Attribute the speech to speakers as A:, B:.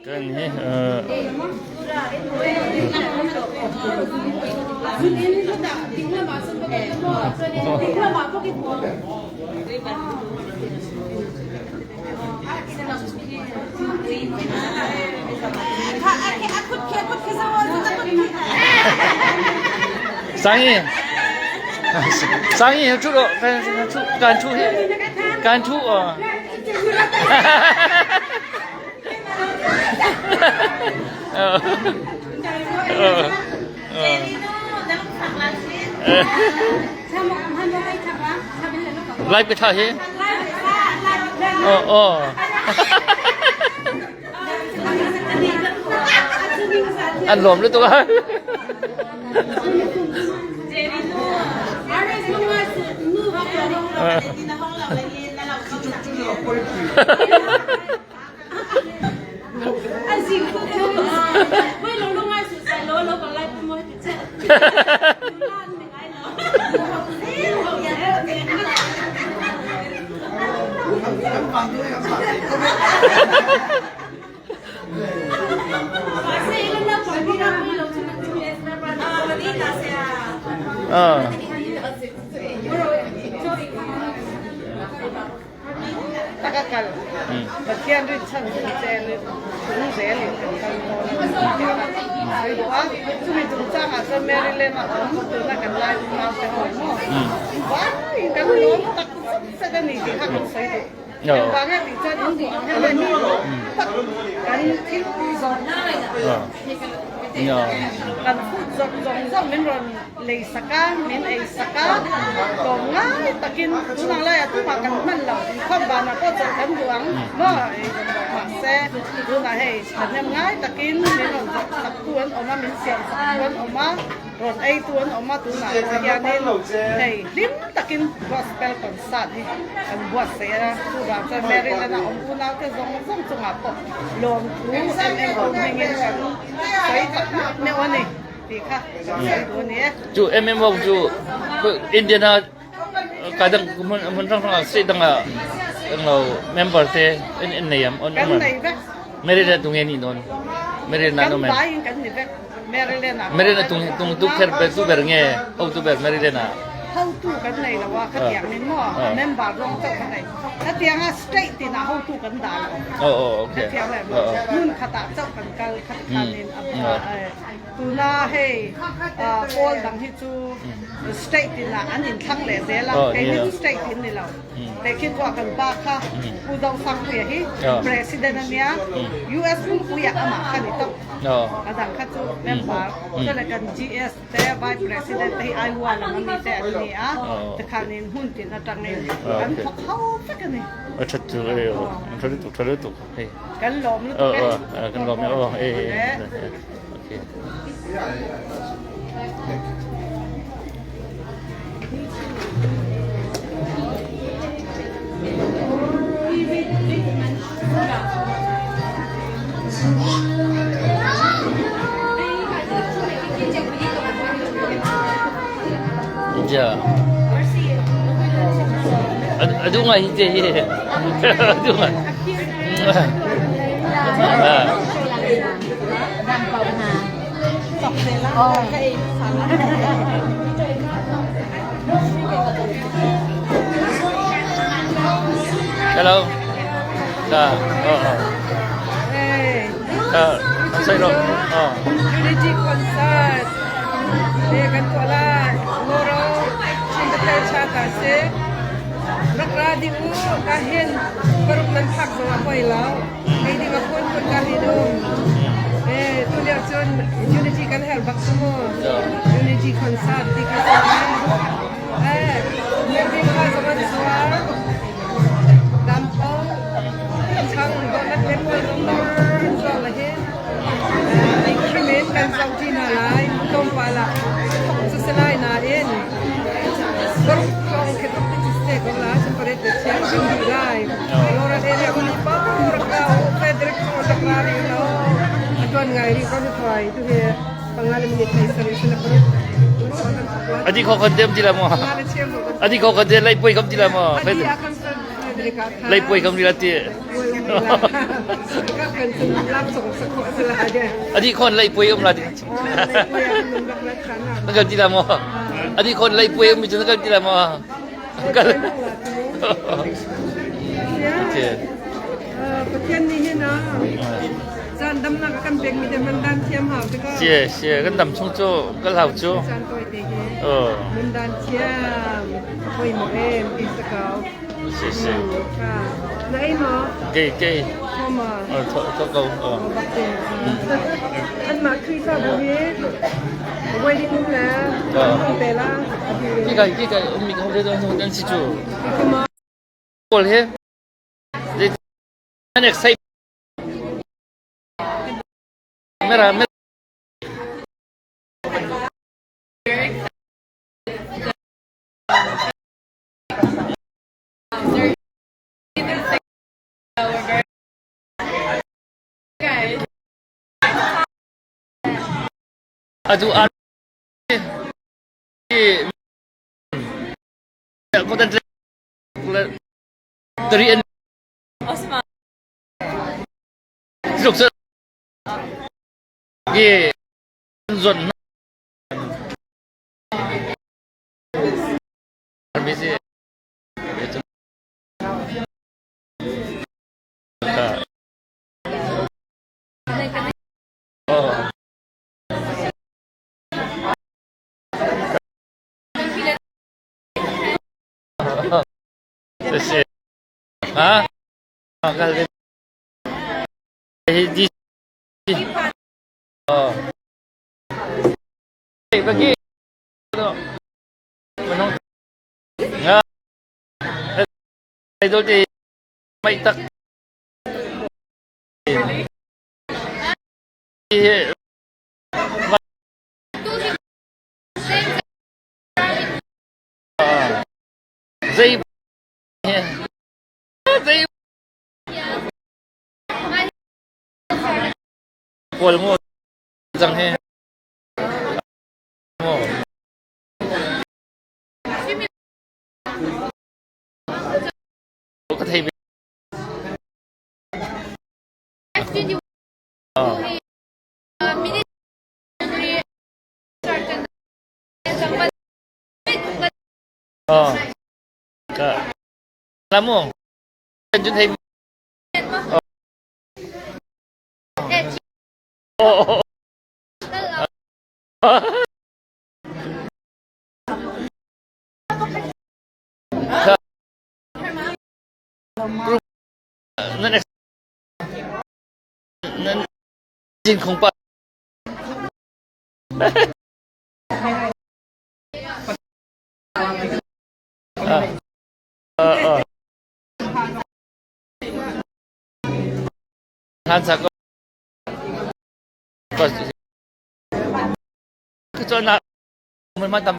A: Kan hi Sangi Sangi chu ro kan chu kan chu hi kan chu Live cái thà hi. Ờ ờ. Ăn lồm luôn tôi ơi. Ờ.
B: Tak a kal. Pathian rinchhan chung chen chung zelin kan kal dawn a ni tih a sawi duh a. Chumi chungchangah chuan Maryland a awm tuna kan lai unau te ho maw vaiin kan lawm tak zet zet a ni tih kha kan sawi duh. Engvang nge tih chuan in duh ang hian hei mi tak kan thil zawrh kan food zawrh zawng zawng min rawn Lei sak a, min ei sak a, tlawm ngai takin tunang laiah tumah kan hman lo, inkhawm vanah pawh chawlh kan duh ang maw ei zawng lo mahse tunah hei thahnem ngai takin min rawn zawrh sak tu an awm a, min siam sak tu an awm a, rawn ei tu an awm a, tunah pawh hianin hei hlim takin gospel concert hi kan buatsaih a, chuvang chuan Maryland a awm unaute zawng zawng chungah pawh lawmthu em em awm hmingin kan sawi tak meuh meuh a ni.
A: Cu MMO cu Indian ah ka dang hmun hmun hrang hrang ah state dang ah englo member te in in nei am on
B: Kan nei vek.
A: Maryland tu nge ni non Maryland na no men
B: Kan bai in kan ni vek. Maryland ah.
A: Maryland tung tung tu kher ber tu ber nge ho tu ber Maryland ah
B: Hotu kan nei lo a khatiang min maw member lawng chauh kan nei. Khatiang a state tin ah hotu kan dah lo.
A: Oh oh okay.
B: Khatiang le hmun khat ah chauh kan kal khat khan in a Tuna hei pawl dang hi chu state in ah an inthlang leh zel a, keini chu state in ni lo. Tehkhin pawh kan pa kha Pu Zosangpuia hi President a nia, US pumpuiah amah kha ni tawp. A dang kha chu member chuan kan GS te Vice President te hi Iowa lam ami te an ni a, tikhanin hmun tin atangin kan thawk ho vek a ni.
A: A that chu e, a tha lutuk tha lutuk hei.
B: Kan lawm lutuk e.
A: Kan lawm e aw e. Okay. Ja. Adu ngai hi te hi. Adu ngai. Hello. Dạ. Ờ. Ờ. Say rồi. Ờ.
B: Unity concert. Le kan tuah lai. Tomorrow Chindatel cha ta si. Rak ra ding u ka hin paruk nan phak zong ah poi lo. Ei ding a phun phun ka hin um. Eh tu lio cun Unity kan herh bak cu mu. Unity concert ti kha si. Eh movie kha zong an zuar. Dam po chang donat le pawl zong an zuar la hin. Hrim in kan zoh ṭi hna lai. Tlawmpal ah thok cu si lai nain paruk tlawng khi tuk ti te ko la cun pariat le thiam kan duh lai. Laura area kuli pa rak ra u Frederick zong rak ra rih lo. A tuan ngai rih ko hruai tu hi panga le minute thei sari sila paruk.
A: Adi kho kan dem ti la mo. Adi kho kan dem lai pui kam ti la mo.
B: Adi a kan Frederick a
A: Lai pui kam ti la ti.
B: Pui um.
A: Adi khon lei pui um la ding. Na kal ti la mo. Adi khon lei pui um mi chu na kal ti la mo. Kal. Okay.
B: Pathian nih hin a caan damnak a kan pekmi te man dan thiam hau te ko.
A: Sie sie kan dam chung cu kal hau cu.
B: Caan tawi te hi. Mun dan thiam poi mo em ti sa kau.
A: Si si.
B: Na ei maw?
A: Kei kei.
B: Tho ma.
A: Tho tho ko.
B: An mah Khrihfabu hi wedding um le an te la.
A: Ki kai ki kai um mi ko te don an si cu. Kawl he. An excite. Mera mera. Atu ar Tari an Tluk cu ki zon busy. Oh. 谢谢啊，看这，D，哦，เมื่อกี้มันต้องงาไอ้ตัวที่ไม่ตัก zei zei pawl mu cang he mu ka thei Ka la mu cun thei Oh. Group nan nan jin khong pa Han sa ko cho na man ma tam